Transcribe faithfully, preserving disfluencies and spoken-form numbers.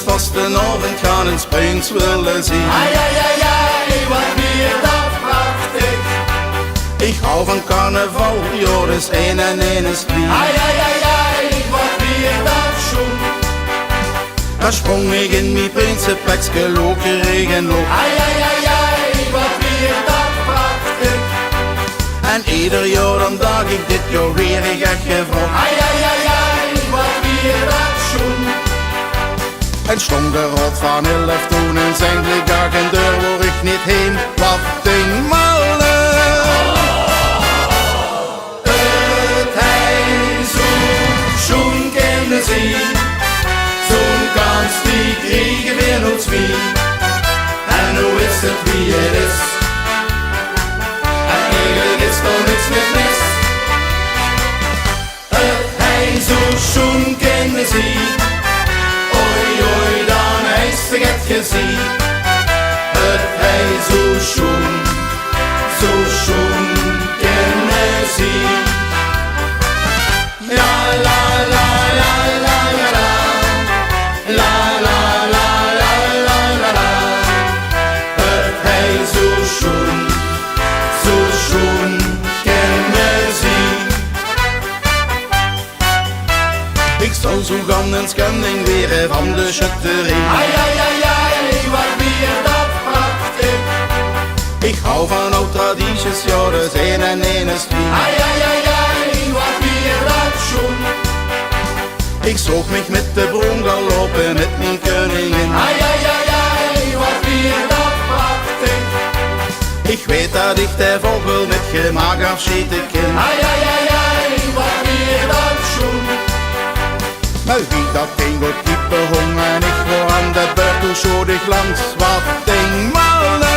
Vastenaovend gaon ins prins wille zien. Ai, ai, ai, ai, wat wier dat prachtig. Ich haw van carnaval, jao, dus ein en ein is drie. Ai, ai, ai, ai, wat wier dat sjoen. Dao sjpróng ich in mie prinsepekske, lokerig en look. Ai, ai, ai, ai, wat wier dat prachtig. En eder jaor dan daag ich dit jaor weer, ich ech gevraog. Ai, ai, ai, ai, wat wier dat sjoen. En sjtóng de raod van elf toen en zendlik daag en deur, woor ich neet heen, wat ding malle. Het hei zoe sjoen kinne zien, zoe'n kans die kriege veer noets mie. En noe is het wie het is. En eigelik is d'r niks mie mis. Het hei zoe sjoen kinne zien. Oei, oei, dan heis se get gezien. Het hei zoe sjoen, zoe sjoen kinne zien. La, la, la, la. La, la, la. Het hei zoe sjoen, zoe sjoen kinne zien. Ich zou zoe gaon ins kenning waere van de sjötterie. Ai, ai, ai, ai, wat wier dat prachtig. Ich haw van aod tradities, jao, dus ein en ein is drie. Ai, ai, ai, ai, wat wier dat sjoen. Ich zoog mich mit de brongalop, mit mien keuningin. Ai, ai, ai, ai, wat wier dat prachtig. Ich weet dat ich de vogel mit gemaak aafsjete kin. Ai, ai, ai, ai, wat wier dat sjoen. Mer wie dat ding op diepe hóng en ich waor aan de beurt, toen sjoot ich langs, wat ding malle.